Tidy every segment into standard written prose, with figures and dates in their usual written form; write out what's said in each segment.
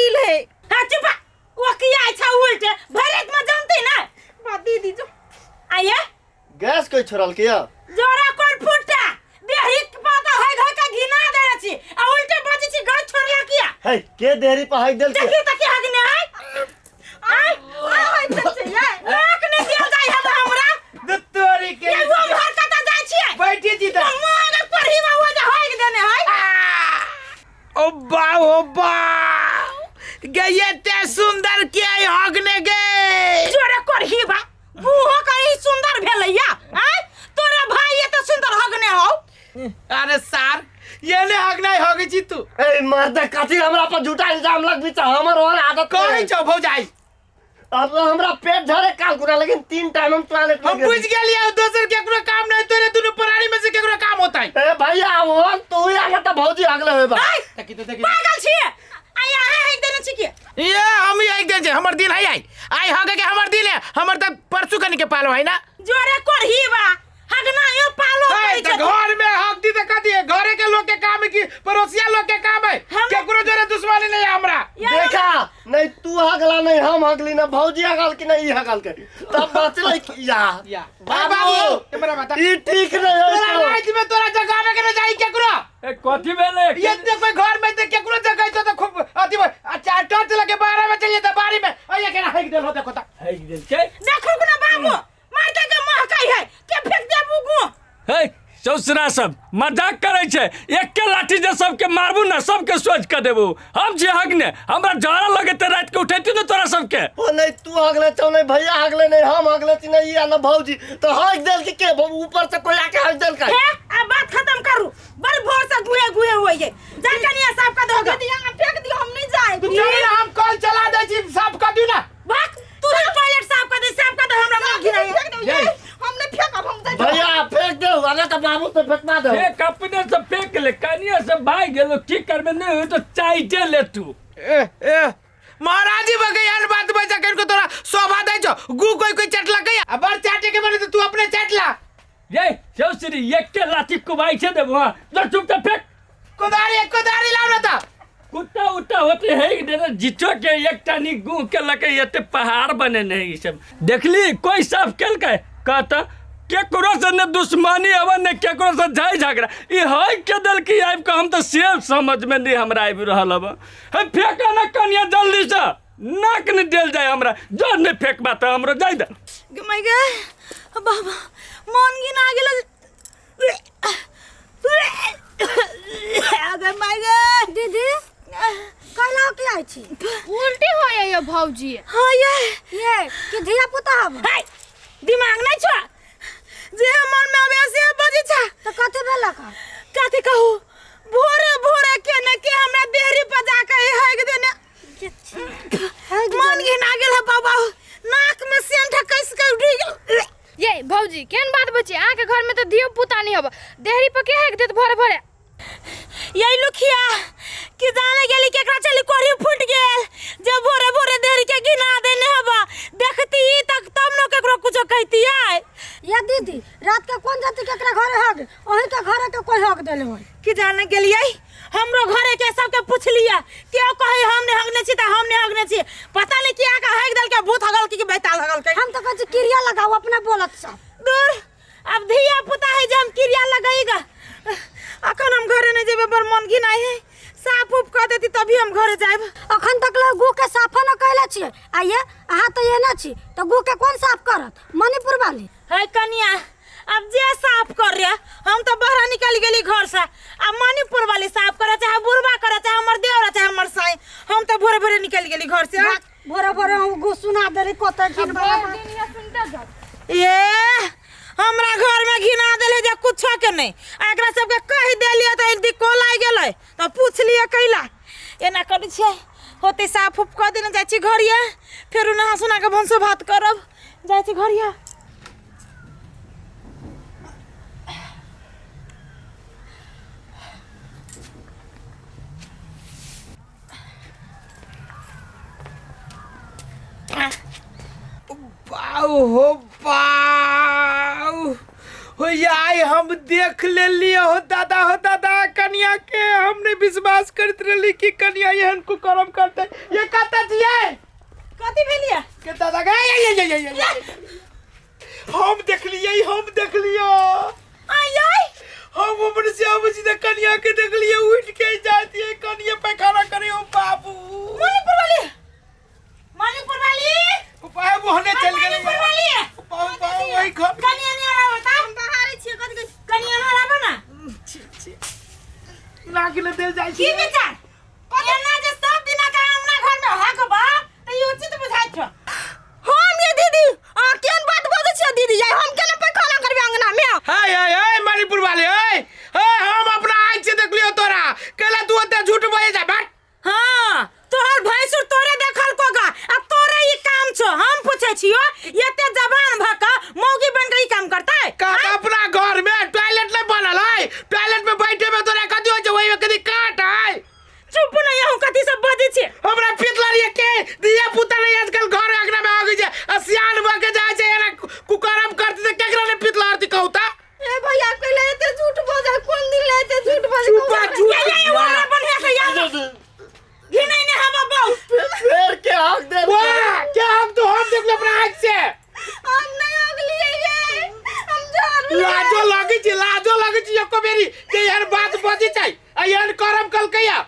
दिल है। हाँ चुप, वो किया अच्छा उल्टे भरेत में जमते ना बा दीदी जो आइए। गैस कोई छोड़ल के या? जोरा कोन फुटा देहरी के पाता है घर का घिना दे छी आ उल्टे बची छी गड़ छोड़ला किया। हे के देहरी पर हक देल के? देखी त के हगने है। आय आय होय छै ये। नाक ने दियल जाय है हमरा। तोरी के ये वो घर कत जाय छी? बैठी छी त मांग पढ़ी बाबू जे हग देने है। ओ बा ओ बा गे एते सुंदर के आई हगने गे। जोरे करही बा बूहो कहीं सुंदर भेलैया। आय तोरा भाई एते सुंदर हगने हौ। अरे सार ये ने हगना हगे छी तू। ए मर्द कथी हमरा पर झूठा इल्जाम लगबी त हमर और आदत कहै छौ भौजाई। अब हमरा पेट झरे काल गुना, लेकिन 3 टाइम हम टॉयलेट हम बुझ गेलियै दोसर केकरो काम नहीं, तोरे दुनु प्राणी में से केकरो काम होता है। ए भैया वो तू ही आगे त भौजी अगले होबा। तकी तो तकी। पागल छी आई अहाँ हक देने छी के? ये हम ही हक देने छी, हमर दिल है आई आई हगे के हमर दिल है, हमर त परसू कनी के पालो है ना। जोरे करही बा हगना यो पालो है, करै त छै। घर में हक दी त कथी है? घरे के लोग के काम है कि पड़ोसिया लोग के काम है? केकरो जोरे दुश्मनी नहीं है हमरा। देखा नहीं तू हगला नहीं हम हगली ना भौजी हगल कि नहीं ई हगल के तब बचलै कि या। या। बाबू, बाबू, कैमरा बता। ई ठीक नहीं है तोरा तो। रात में तोरा जगावे के नहीं जाई केकरो। ए कथी भेलै? ये देख कोई घर में देख केकरो जगाई तो खूब अथी अच्छा टॉर्च लगे 12 बजे चलिए त बारी में आ ये केना हक देल हो देखो त। हक देल के? देखो ना बाबू मारते के महकै है के फेंक देबू गो। हे ससुरा सब मजाक करै छै, एके लाठी जे सबके मारबू ना सबके सोच के देबू। हम छी हगने, हमरा जरा लगे त रात के उठैती न तोरा सबके। ओ नहीं तू हगले छौ नहीं भैया हगले नहीं हम हगले छी नहीं या ना भौजी तो हक देल के के ऊपर से कोई आके हक देल के। हे अब बात खत्म करू, बड़ भोर से गुहे गुहे होई है। जा कनिया साफ कर दोगे। दीदी अहाँ फेंक दियो हम नहीं जाए। तू चल ना हम कल चला दै छी साफ कर दियो ना। भाग तू ही टॉयलेट साफ कर दे, साफ कर दे हमरा मन घिनाई। फेंक दियो, ये हम नहीं फेंकब हम जाए। भैया फेंक दे वाला त बाबू से फेंकवा दे। फेंक अपने से फेंक ले, कनिया से भाग गेलो की करबे नहीं होई तो चाइटे ले तू। ए ए महाराज जी बगे यार बात बचा कर को तोरा शोभा दै छौ गु कोई कोई चटला के आ बर चाटे के मने तो तू अपने चटला। ये चौसरी एक के लाठी कुबाई छे देबो। हां जो चुप त फेंक। कोदारी कोदारी लाव ना त। कुत्ता उत्ता होते है कि देने जिचो के एक टानी गु के लके एते पहाड़ बने नहीं ई सब देखली कोई साफ केलकै कहता केकरो से ने दुश्मनी अब ने केकरो से जाय झगड़ा ई है के दल की आबि के हम तो सेब समझ में नहीं हमरा आबि रहल अब। हे फेंका ना कनिया जल्दी से नाक ने देल जाय हमरा जो नहीं फेंकबा त हमरो जाय दे। गे my गे बाबा मन घिना गेल। अगे my गे। दीदी कैला के आई छी? उल्टी हो ये भौजी। हां ये ये कि धिया पुता हब? हे दिमाग नहीं छो जे मन में आवे से बजे छा। त कथि भेलक? कथि कहू भोरे भोरे के न के हमरा देहरी पर जाके हग देने मन घिना गेल है बाबा, नाक में सेंठ कस के उठ गेल। ये भौजी केहन बात बची, अहाँ के घर में तो धियो पुता नहीं हब, देहरी पर के हक देत भोरे भोरे? यही लुखिया कि जाने गेली केकरा चली कोरी फूट गेल जे भोरे भोरे देहरी के घिना देने हबा, देखती ही तक तब न केकरो कुछो कहती आय। ये दीदी रात के कोन जाति केकरा घरे हक ओही के घरे के कोई हक देले होई? कि जाने गेलियै हमरो घरे के सबके पुछलियै केओ कहे हम ने हगने छी त हम ने हगने छी, पता नहीं किया का हग देल के भूत हगल की बैताल हगल के। हम तो कहै छी क्रिया लगाओ अपना बोलत सब। दूर अब धिया पुता है जे हम क्रिया लगैगा। अखन हम घरे नहीं जेबे, बड़ मन घिनाई है, साफ उफ कर देती तभी हम घरे जाएब। अखन तक ले गु के साफा न कैले छियै, आइए अहाँ तो एने छी त गु के कोन साफ करत? मणिपुर वाली। है कनिया अब जे साफ कर रे, हम तो बाहर निकल गेली घर से, अब मणिपुर वाली साफ करे चाहे बुढ़वा करे चाहे हमर देवर चाहे हमर साई, हम तो भोरे भोरे निकल गेली घर से। भोरे भोरे हम गु सुना देली कते घिन वाला बात। ए हमरा घर में घिना देले जे कुछो के नहीं, आ एकरा सबके कहि देलियै त एक दिको लागि गेलै त पूछ लियै कैला एना करै छियै। होते साफ उफ कऽ देने जाइ छी घरिया, फेर नहा सुना के भनसो भात करब, जाइ छी घरिया। बाऊ हो बाऊ हो याय हम देख लेलिए हो दादा हो दादा कनिया के हम नहीं विश्वास करत रहली कि कनिया एहन कुकर्म करते। ये कनिया के देखलिए उठ के जाती है कनिया पैखाना करे ओ बाबू। मणिपुर वाली, मणिपुर वाली, उपाय मोहने चल गेलै। मणिपुर वाली। बाबू बाबू वही घर। कनिया नहीं आवा ता हम बाहर छियै कथि कथि। कनिया ना आवा ना। नाक ले देल जाइ की छी। विचार एना जे सब दिना का हमरा घर में हक बा त ई उचित बुझाइ छ? हम ये दीदी आ केहन बात बजै छियै दीदी? ये हम केना पैखाना करबै अंगना में? हाय हाय हाय मणिपुर वाले, हाय हाय, हम अपना आँख से देखलियो तोरा केला तू ओते झूठ बजे जा बाट। हाँ, तोहर भैंसुर तोरे देखल कोगा आ तोरे ई काम छो। हम पूछे छियो, एते जवान भ क मौगी बन के ई काम करता है? का अपना घर में टॉयलेट नहीं बनल है? टॉयलेट में बैठे में तोरा कथी होइ छै? ओहि में कथी काट है? चुप न, यहू कथी सब बजै छै। हमरा पितला रे के दिया पुता नहीं आजकल घर अंगना में आ गई छै आ सियान भ के जाइ छै एना कुकरम करती त केकरा ने पितला आरती कहूता? ए भैया कहले एते झूठ बजै, कोन दिन ले एते झूठ बजै? चुप बा, झूठ। ये ये हमरा बढ़िया से याद घिनै ने हवा बहु। फेर के हक दे। वाह क्या हम तो हम देखले अपना आँख से। हम नहीं अगलिए ये हम झाड़ू। लाजो लगै छै, लाजो लगै छै एको बेरी के एहन बात बजै छै आ एहन करम कलकैया।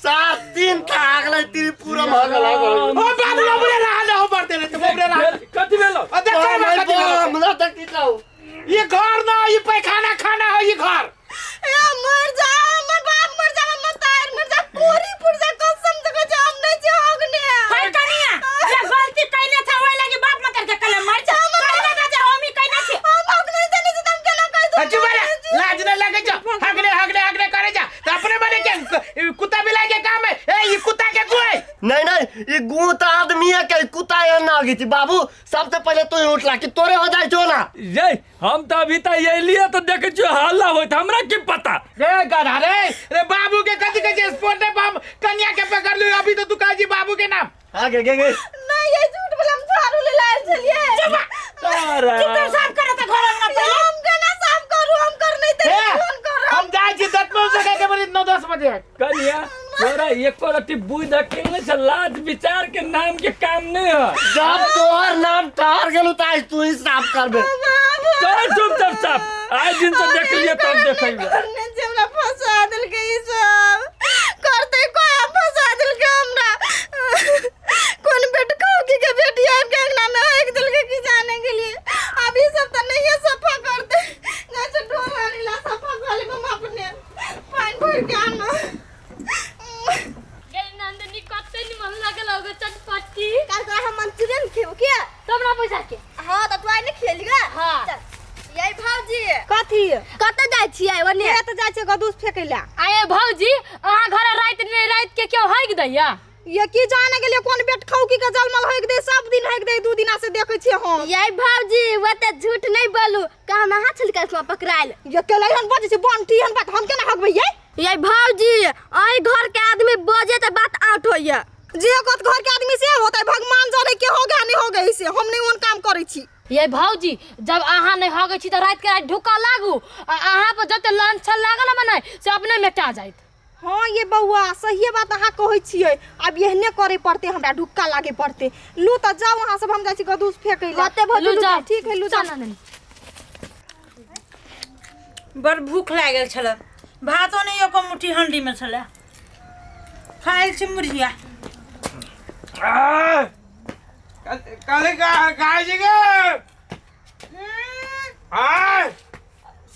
7 दिन था अगला त्रिपुरा में लागल। ओ बाबू बाबू रे रहा ना हो बढ़ते रे बाबू रे रहा। कथी भेलो? आ देख कर कथी भेलो? हमरा तक की कहू। ये घर ना, ये पैखाना खाना है ये घर। ए मर जा, हमर बाप मर जा, हमर तार मर जा, कोरी पुर जा, कसम से कहै छै हम नहीं छै हगने। हाय कनिया, जे गलती कैले छ ओइ लागि बाप मत के कले मर जा। कहले त जे हम ही कैने छी। हम हग नहीं जानै छी त हम केना कहि दू? अच्छा बारे लाज नहीं लगे जो हगने हगने हगने करे जा तो अपने मने के कुत्ता बिलाई के काम है। ए ये कुत्ता के गु है। नहीं नहीं ये गु त आदमी है के कुत्ता है ना गी छी बाबू। सबसे पहले तू ही उठला कि तोरे हो जाय छो ना। ये हम तो अभी तक अलिए तो देखे छियो हल्ला होइत, हमरा की पता? रे गधा रे, रे बाबू के कथी कहै छै स्पोर्ट बम कन्या के पकड़ लियो अभी तो तू कहै छी बाबू के नाम। हां गे गे गे। नहीं ये झूठ बोला, हम झाड़ू ले लायल छलिए। चुप तारा। चुप साफ करे त घर अंगना पहिले। हम केना साफ करू? हम कर नहीं ते हे, फोन कर। हम जाइ छी 10 बजे के बजे 9 10 बजे। कन्या तोरा एको रत्ती बुद्धि अकेले नहीं छै, लाज विचार के नाम के काम नहीं है। जब तोहर नाम ठहर गेलू त आज तू ही साफ करबे। कर चुपचाप साफ, आइ दिन से देख लियो तब देखैबे। करने से हमरा फंसा देलकै ई सब करते कोई हम फंसा देलकै हमरा। कोन बेट कहू के बेटी आबि के अंगना में हक देलकै की जाने के लिए। अब ई सब त नहीं सफा करते नहीं से ढोल आनी ला सफा कर लेब हम अपने पानि भरि के आनो। गे नंदनी कते निमन लागल होगे चटपटी। काल तोरा हम मंचूरियन खेबो के? तब ना पैसा के। हां त तू आइ नहीं खेली गा? हां। चल। ये भौजी कथी कतऽ जाइ छियै ओने? ए त जाइ छियै गदूस फेकै ला। आये भौजी अहाँ घर राति ने राति के क्यों हगि दैया? ये की जाने गेलियै कोन बेट खौकी के जलमल हगि दे, सब दिन हगि दे, 2 दिना से देखै छियै हम। ये भौजी ओते झूठ नहीं बोलू, कहाँ अहाँ छलकै पकड़ायल? ये केलै हन बजै छै बंटी हन बात, हम केना हगबै ये? ये भौजी अइ घर के आदमी बजे त बात आउट होइया। जे कत घर के आदमी से होतै भगवान जाने के हो गया नहीं हो गई से, हम नहीं ओन काम करै छी। ये भौजी जब अहाँ नहीं हगै छी त राति के राति ढुका लागू आ अहाँ पर जते लांछन लागल मने से अपने मेटा जाइत। हाँ ये बौआ सही बात अहाँ कहै छियै, अब एहने करे पड़ते हमरा ढुक्का लागे पड़ते। लू त जाओ अहाँ सब, हम जाइ छी गदूस फेकै ला। कते भौजी लू लू जाओ। ठीक है लू जाओ। चल नंदनी। बड़ भूख लागल छल, भातो नहीं एको मुट्ठी हंडी में छल, खाइल छी मुर्गिया। कल का खाइ छी गे? आ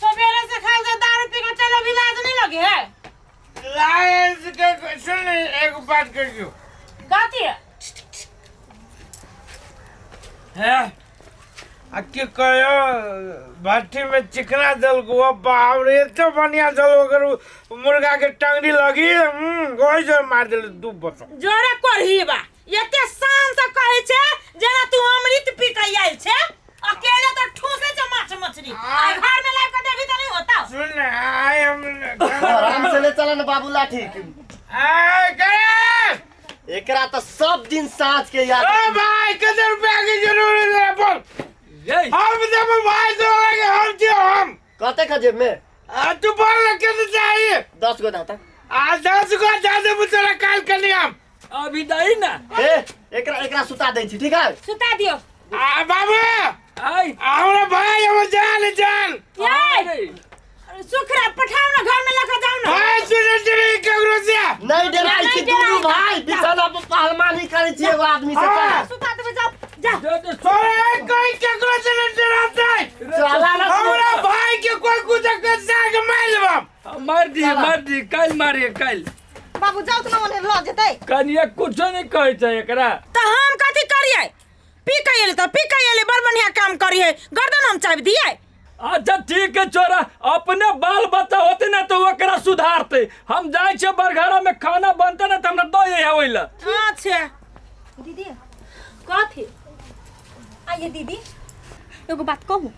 सवेरे से खाइल से दारू पी के चलो भी लाज नहीं लगे है? लाज के सुन एक बात कहियो। कथी है? आ की कहियो भट्टी में चिकना देलको बाप रे एते बढ़िया जल ओकर मुर्गा के टंगड़ी लगी ओहि जोर मार देल 2 बोतल। जोरे करही बा एते शान से कहै छै जेना तू अमृत पी के आयल छै, अकेले तो ठूसे छै माछ मछली आ घर में लाके देबी त नहीं होता। सुन आइ हम आराम से ले चला ना बाबू लाठी। आइ करे एकरा त सब दिन साँझ के याद। ओ भाई कते रुपया के जरूरत है बोल? हम देब भाई तो लगे हम छी हम। कते का जेब में? आ तू बोल ना कते चाहिए? 10 गो दाता। आ 10 गो दे देबू तोरा काल कनी हम। अभी दही ना। ए एकरा एकरा सुता दै छी, ठीक है? सुता दियो। आ बाबू आई हमरा भाई हमर जान जान। ये सुखरा पठाओ ना घर में लगा जाओ ना। भाई तू डरे केकरो से? नहीं डराइ छी नहीं डराइ दुनू भाई बिछाना पर पहलवानी करै छी एगो आदमी से। हाँ। सुता देबै, जाओ जा। अरे कोई केकरो से नहीं डराते। चला ना। हमरा भाई के कोई कुछ कर साग मार लेबम। मार दी मार दी, काल्हि मारिए काल्हि। बाबू जाउ त ना ओने ल जेतै। कनिया कुछो नहीं कहै छै एकरा। त हम कथी करियै? पी के एलै त पी के एलै, बड़ बढ़िया काम करियै, गर्दन हम चापि दियै। अच्छा ठीक है छोरा, अपने बाल बच्चा होते ना तो ओकरा सुधारते। हम जाइ छियै बरघरा में खाना बनते ना तो हमरा दऽ अइहे ओइ लए। अच्छा दीदी कथी? आइए दीदी एगो बात कहू,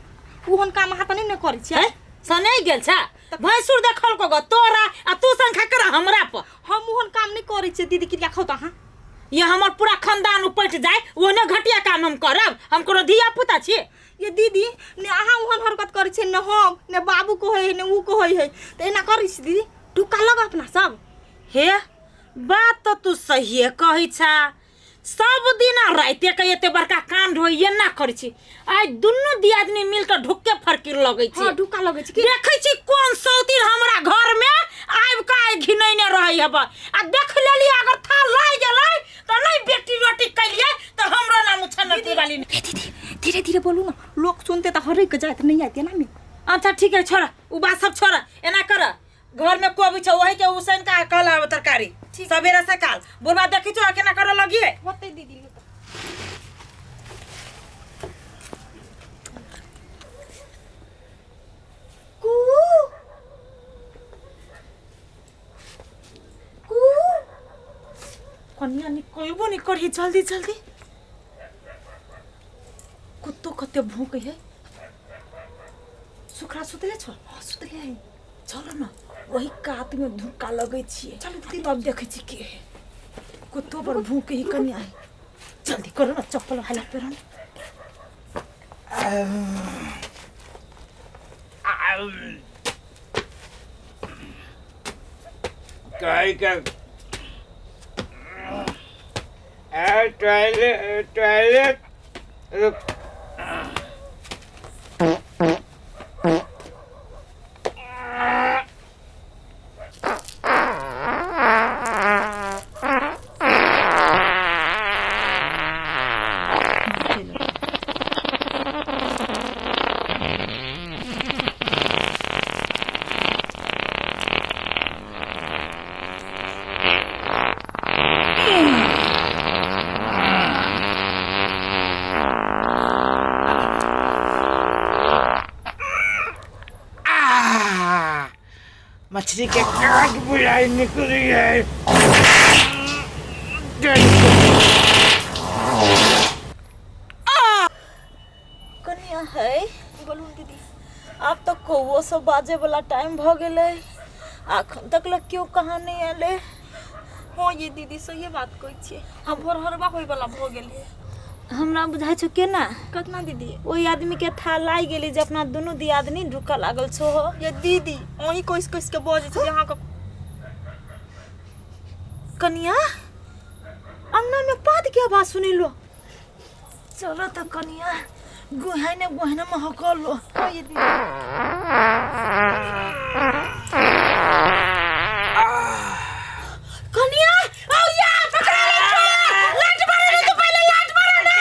ओहन काम अहाँ तऽ नहि ने करै छियै? सने गेल छा भैंसुर देखल को गो तोरा आ तू संखा कर हमरा पर। हम ओहन काम नहि करै छियै दीदी, किरिया खाउ तऽ अहाँ। ये हमर पूरा खानदान उपटि जाए ओहने घटिया काम हम करब? हम कोनो धिया पुता छी? ये दीदी ने अहाँ ओहन हरकत करै छियै ने हम ने बाबू कहै है ने उ कहै है, तऽ एना करै छी दीदी? टुक्का लग अपना सब। हे बात तो तू सहिए कहै छा, सब दिन राते के एते बड़का कांड होय एना करै छी, आइ दुनू दियादनी मिल के ढुक्के फरकिर लगै छी। हां ढुक्का लगै छी कि देखै छी कोन सौतीन हमरा घर में आबि के आइ घिनैने रहै हब, आ देख लेलियै अगर था लागि गेलै तऽ नहि बेटी रोटी कैलियै तऽ हमरो नाम उछनती वाली नहि। हे दीदी धीरे धीरे बोलू ना, लोग सुनते तऽ हरक जायत, नहीं आते ना में। अच्छा ठीक है छोड़ा उ बात सब छोड़ा, एना कर घर में कोबी छौ वही के उसैन का कहला आब तरकारी सवेरे सकाल बुढ़वा देखी छौ केना करऽ लगिए होतै दीदी। कू कू कनिया निकलबो नहीं करी जल्दी जल्दी, कुत्तो कते भूकै है। सुखरा सुतले छौ? हाँ सुतले है। चलो ना वही कात में धुक्का लगै छियै। चलू दीदी। तब देखै छी के है, कुत्तो पर भूकै है कनिया है। जल्दी करो ना चप्पल वाला पेरो ना। कहीं का टॉयलेट टॉयलेट रुक। मछली के काट बुझाई निकली है। कनिया है बोलू दीदी। आब तो कौओ सब बाजे वाला टाइम भ गेलै, अखन तक लग केओ कहाँ नहीं एलै। हाँ ये दीदी सही बात कहै छियै, हम भोरहरबा होय वाला भ गेल है। हमरा बुझाइ छौ केना कतना दीदी? ओहि आदमी के था लागि गेलै जे अपना दुनू दियादनी ढुकऽ लागल छौ। ये दीदी अहीं कसि कसि के बजै छी अहाँके। कनिया अंगना में पाद के आवाज सुनेलो, चलो तो कनिया गुहाने गुहाने में हकलो। हाँ ये दीदी। कनिया औ या पकड़ा ले छोरा, लाट मारे रे तू पहले लाट मारे ना,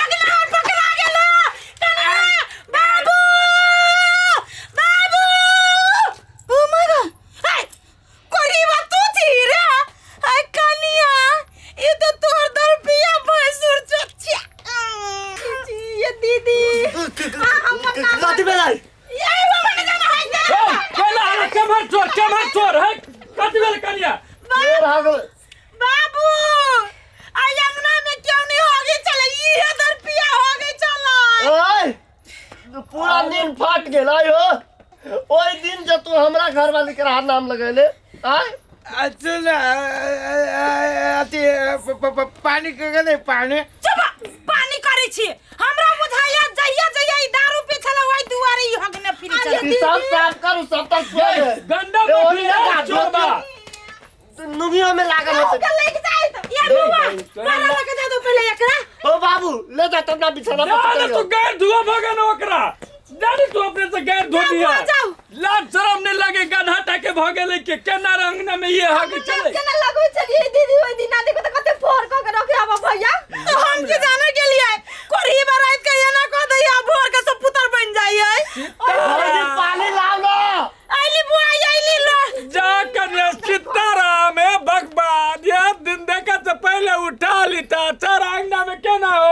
अगला हाथ पकड़ा गेलो। कनिया बाबू बाबू ओ my God, हे कोरीबा तू छी रे? हे कनिया ई तो तोहर दरपिया भैंसुर चच्चा। ये दीदी कथी भेलै? ये बाबा ने जाना है। केला हला केमहर चोर केमहर चोर है? कथी भेल कनिया? फेर हगल। बाबू आई अंगना में क्यों नहीं हो गई चले, ये दरपिया हो गई चला। ओए पूरा नींद फाट गेल आय हो। ओहि दिन जे तू हमरा घर वाली के हाथ नाम लगेले आय। अच्छा ना अथी पानी के गेलै पानी। चुप पानी करै छी, हमरा बुझाइया जहिया जहिया ई दारू पी छला ओहि दुआरे ई हगने फिरी छला। ई सब साफ करू सब तक छोड़ गंदा मछली है चोरबा। नुगियो में लागल होतै। के लेके जाय त ये बुआ मारा लगे जा दो पहले एकरा। ओ बाबू ले जा तब ना बिछाना पर जा ना तू गैर धुआ भगे ना ओकरा, जा ना तू अपने से गैर धो दिया। जाओ लाज शरम नहीं लगे गधा टाके भ गेलै के केना रंगना में ये हग चले। केना लगबै छलियै दीदी ओहि दिना? देखो तऽ कते फोर कऽ के रखे आब भैया। तो हम की जाने के लिए कोरही बरात के एना कह दैया, भोर के सब पुतर बन जाइए। भौजी, पानी लाओ ना। आइली बुआ, आइली लो। जा कर सीताराम, हे भगवान, ये दिन देखा से पहले उठा लीता चार अंगना में केना हो।